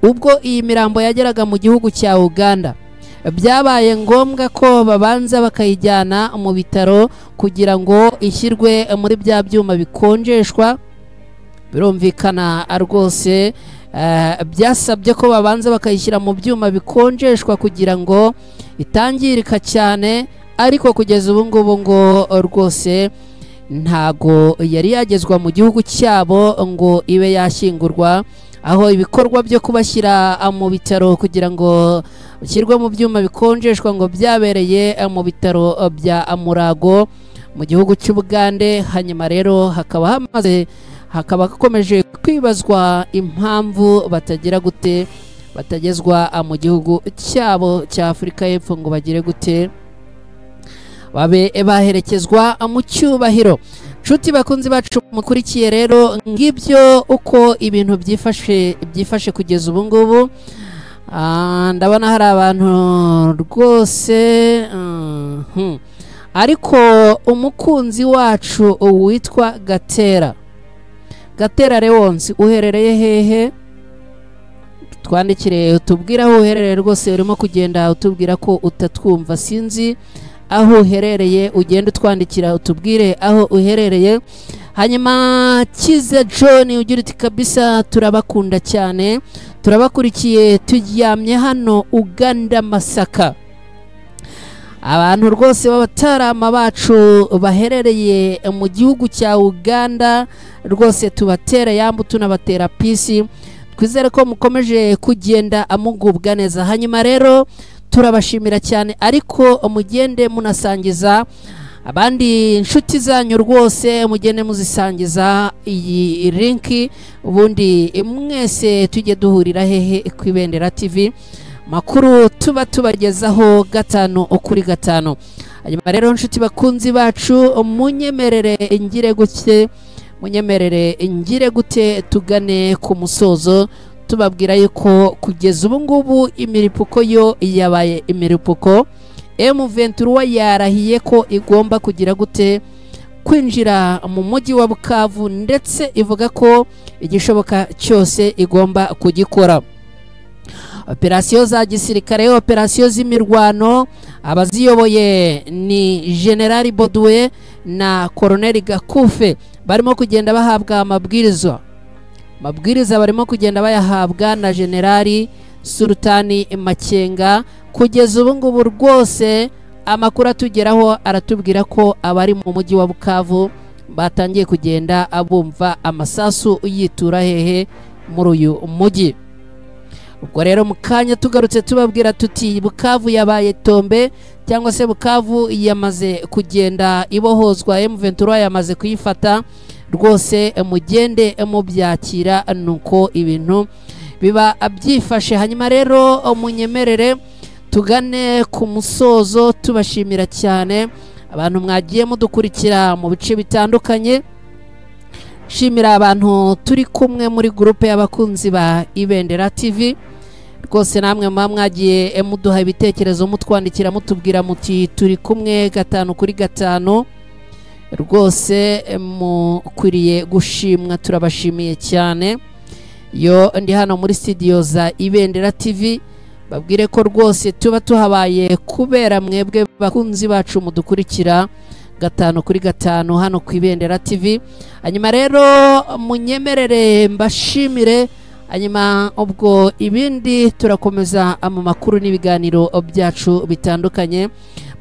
Speaker 1: ubwo iyi mirambo yageraga mu gihugu cya Uganda byabaye ngombwa ko babanza bakayijyana mu bitaro kugira ngo ishyirwe muri bya byuma bikonjeshwa. Birumvikana rwose byasabye ko babanza bakayishyira mu byuma bikonjeshwa kugira ngo itangirika cyane, ariko kugeza ubu ngubu ngo rwose ntago yari yagezwa mu gihugu cyabo ngo ibe yashyingurwa, aho ibikorwa byo kubashyira mu bitaro kugira ngo bashyirwe mu byuma bikonjeshwa ngo byabereye mu bitaro bya Murago mu gihugu cy'Ubugande. Hanyuma rero hakaba hamaze hakaba hakomeje kwibazwa impamvu batagira gute batagezwa mu gihugu cyabo cya Afurika y'Epfo ngo bagire gute babe baherekezwa mu cyubahiro. Nshuti bakunzi bacu mukurikiye rero ngibyo uko ibintu byifashe kugeza ubu ngubu. Ndabona hari abantu rwose, ariko umukunzi wacu witwa Gatera Leonce, uherereye hehe? Twandikire utubwire aho uherereye rwose. Urimo kugenda utubwira ko utatwumva, sinzi aho uherereye, ugenda utwandikira utubwire aho uherereye. Hanyuma Kiza John ugira uti kabisa turabakunda cyane, turabakurikiye turyamye hano Uganda Masaka. Abantu rwose b'abatarama bacu baherereye mu gihugu cya Uganda rwose tubatera yambu, tunabatera pisi, twizere ko mukomeje kugenda amugubwa neza. Hanyuma rero turabashimira cyane, ariko mugende munasangiza abandi inshuti zanyu rwose, mugende muzisangiza iyi linki, ubundi mwese tujye duhurira hehe? Ku Ibendera TV, makuru tuba tubagezaho 5 kuri 5. Hanyuma rero inshuti bakunzi bacu, munyemerere ingire gute, munyemerere ingire gute, tugane ku musozo tubabwira yuko kugeza ubu ngubu imiripuko yo yabaye imiripuko. M23 yarahiye ko igomba kugira gute? Kwinjira mu mujyi wa Bukavu, ndetse ivuga ko igishoboka cyose igomba kugikora. Operasiyo za gisirikare, operasiyo z'imirwano, abaziyoboye ni General Bodoué na Colonel Gakufe, barimo kugenda bahabwa amabwiriza. Amabwiriza barimo kugenda bayahabwa na General Sultani Makenga. Kugeza ubu ngubu rwose amakuru atugeraho aratubwira ko abari mu mujyi wa Bukavu batangiye kugenda abumva amasasu yitura hehe? Muri uyu mujyi. Ubwo rero mu kanya tugarutse tubabwira tuti Bukavu yabaye tombe, cyangwa se Bukavu yamaze kugenda ibohozwa, M23 yamaze kuyifata rwose, mugende mubyakira nuko ibintu biba byifashe. Hanyuma rero munyemerere tugane ku musozo, tubashimira cyane abantu mwagiye mudukurikira mu bice bitandukanye. Shimira abantu turi kumwe muri groupe y'abakunzi ba Ibendera TV rwose, namwe muba mwagiye muduha ibitekerezo, mutwandikira, mutubwira muti turi kumwe 5 kuri 5, rwose mukwiriye gushimwa, turabashimiye cyane. Yo ndi hano muri studio za Ibendera TV, babwire ko rwose tuba tuhabaye kubera mwebwe bakunzi bacu mudukurikira 5 kuri 5 hano ku Ibendera TV. Hanyuma rero munyemerere mbashimire, hanyuma ubwo ibindi turakomeza mu makuru n'ibiganiro byacu bitandukanye.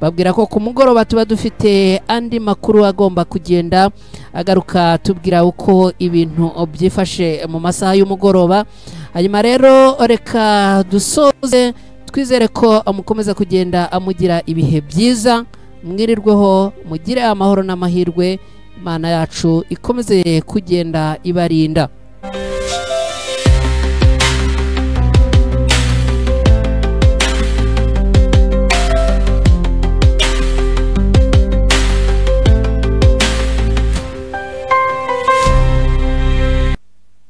Speaker 1: Babwira ko ku mugoroba tuba dufite andi makuru agomba kugenda agaruka tubwira uko ibintu byifashe mu masaha y'umugoroba. Hanyuma rero reka dusoze twizere ko mukomeza kugenda amugira ibihe byiza, mwirirweho, mugire amahoro n'amahirwe, Imana yacu ikomeze kugenda ibarinda.